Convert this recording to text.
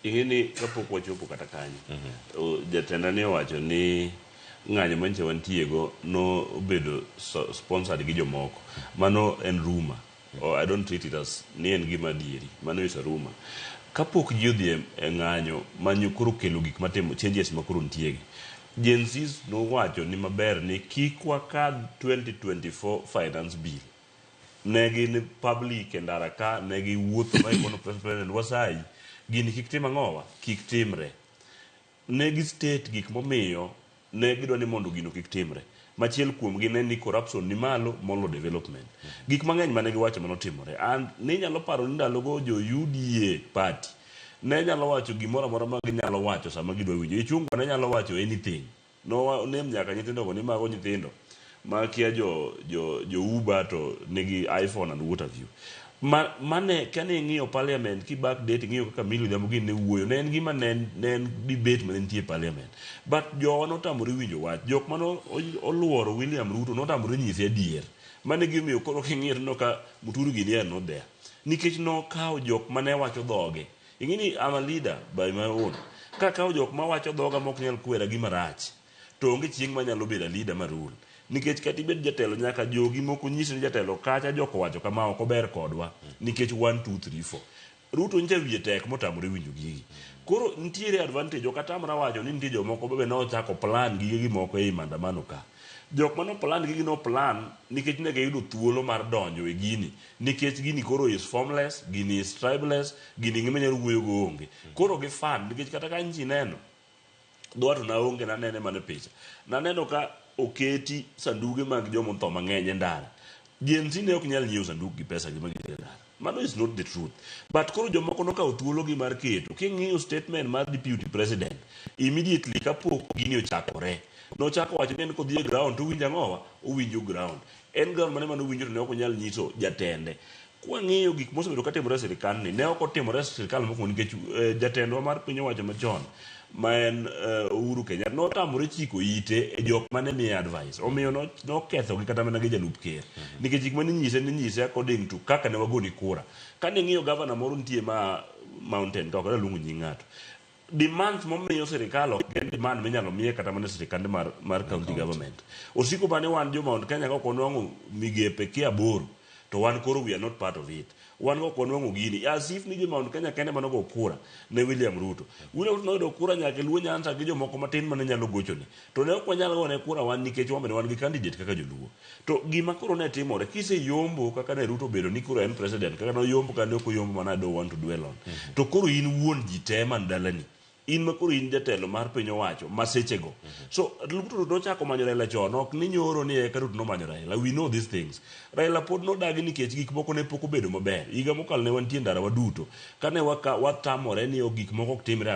Ing'e ni kapok wachopo kata kanyo, jatenda ne owacho ni ng'anyo manyicha wantiego nobedo sponsored gi jomoko. Mano en rumor. Oh, I don't treat it as ni en gima adieri. Mano is a rumor. Kapok ji odhi e ng'anyo manyo koro kelo gik matimo changes ma koro nitie gi. Gen Zs nowacho ni maber ni kik wakadh 2024 finance bill. Ne gin public e ndara ka, ne giwuotho ma gikono president wasayi, gini kik tim ang'owa, kik timre. Ne gi state gik momiyo ne gidwa ni mondo gino kik timre. Machiel kuomgi ne ni corruption ni malo molo development. Gik mang'eny mane giwacho manotimore. And ninyalo paro ni ndalogo jo UDA party ne nyalo wacho gimoro amora ma ginyalo wacho sama gidwa winjo. Ichung'wa ne nyalo wacho anything. No name nyaka nyithindo go ni mago nyithindo ma kia jo Uber to nigi iPhone and what have you. Ma, mane kane ing'iyo parliament ki back date ing'iyo kaka Millie Odhiambo gini ne wuoyo ne en gima ne en debate mane nitie e parliament. But jowa notamore winjo wach. Jok mane oluoro William Ruto notamore nyise adier. Mane gimiyo koro king'iyo tineno ka Muturi gini are not there. Nikech nokawo jok mane wacho dhoge. Ing'e ni I'm a leader by my own. Kakawo jok mawacho dhoga mok nyal kwera gima rach, to onge chieng' manyalo bedo a leader ma rule. Nikech kata ibed jatelo nyaka jogi moko nyisi ni jatelo kacha jok owacho kama ok ober kodwa nikech 1 2 3 4. Ruto nyicha wiye tek motamore winjo gigi. Koro nitiere advantage ok atamra wacho ni nitie jomoko be nochako plan gige gi moko ei maandamano ka. Jok mano plan gigi no plan nikech ne giyudo thuolo mar donjo e gini nikech gini koro is formless, gini is tribeless, gini ng'ama nyalo wuoyo go onge. Koro gi fund nikech kata ka nchi neno dhowa to naonge nanene mana e picha. Naneno ka oketi sanduge mag jomotho mang'eny e ndara. Gen Z ne ok nyal nyiewo sanduk gi pesa gi magitero e ndara. Mano is not the truth. But koro jomoko nokawo thuolo gi mar keto. King'iyo statement mar deputy president, immediately kapok gini ochakore, nochako wacho ni en kodhi e ground to owinjo ang'owa? Owinjo ground. En ground mane mane owinjo to ne ok onyal nyiso jatende. Kwang'iyo gik mosebedo katimore e sirkal ni, ne ok otimore e sirkal mokwongo nikech jatendwa mar piny owacho machon ma en Uhuru Kenyatta notamore chiko ite e jok mane miye advice. Omiyo nokethogi kata mana gi jalup ker. Nikech gik mane inyise ninyise according to kaka ne wagoni kura. Kane ing'iyo gavana moro nitie ma mountain ka ok adwa luongo nying ng'ato. Demands momiyo sirikal ok en demand minyalo miye kata mana e sirikande mar county government. Osiko bane wan jo Mount Kenya ka ok wanwang'o migepe kia aboro to wan koro we are not part of it. Wan ok wanwang'o gini. As if ni jo Mount Kenya kende mane ogo kura ne William Ruto. William Ruto noyudo kura nyaka e Luo Nyanza gi jomoko matin mane nyalo gochone. To ne ok wanyal gone kura wan nikech wan bende wan gi candidate kaka joluo. To gima koro ne timore, kiseyombo kaka ne Ruto obedo ni koro en president, kaka noyombo kaka ne ok oyombo mano I don't want to dwell on. To koro in wuon ji te man dalani. In ma koro in jatelo mar piny owacho ma sechego. So Ruto nochako manyo Raila chon, ok ni nyoro ni eka Ruto nomanyo Raila. We know these things. Raila pod nodagi nikech gik moko ne pok obedo maber. Higa mokalo ne wantie ndara waduto. Kane watamore ni gik moko ok timre.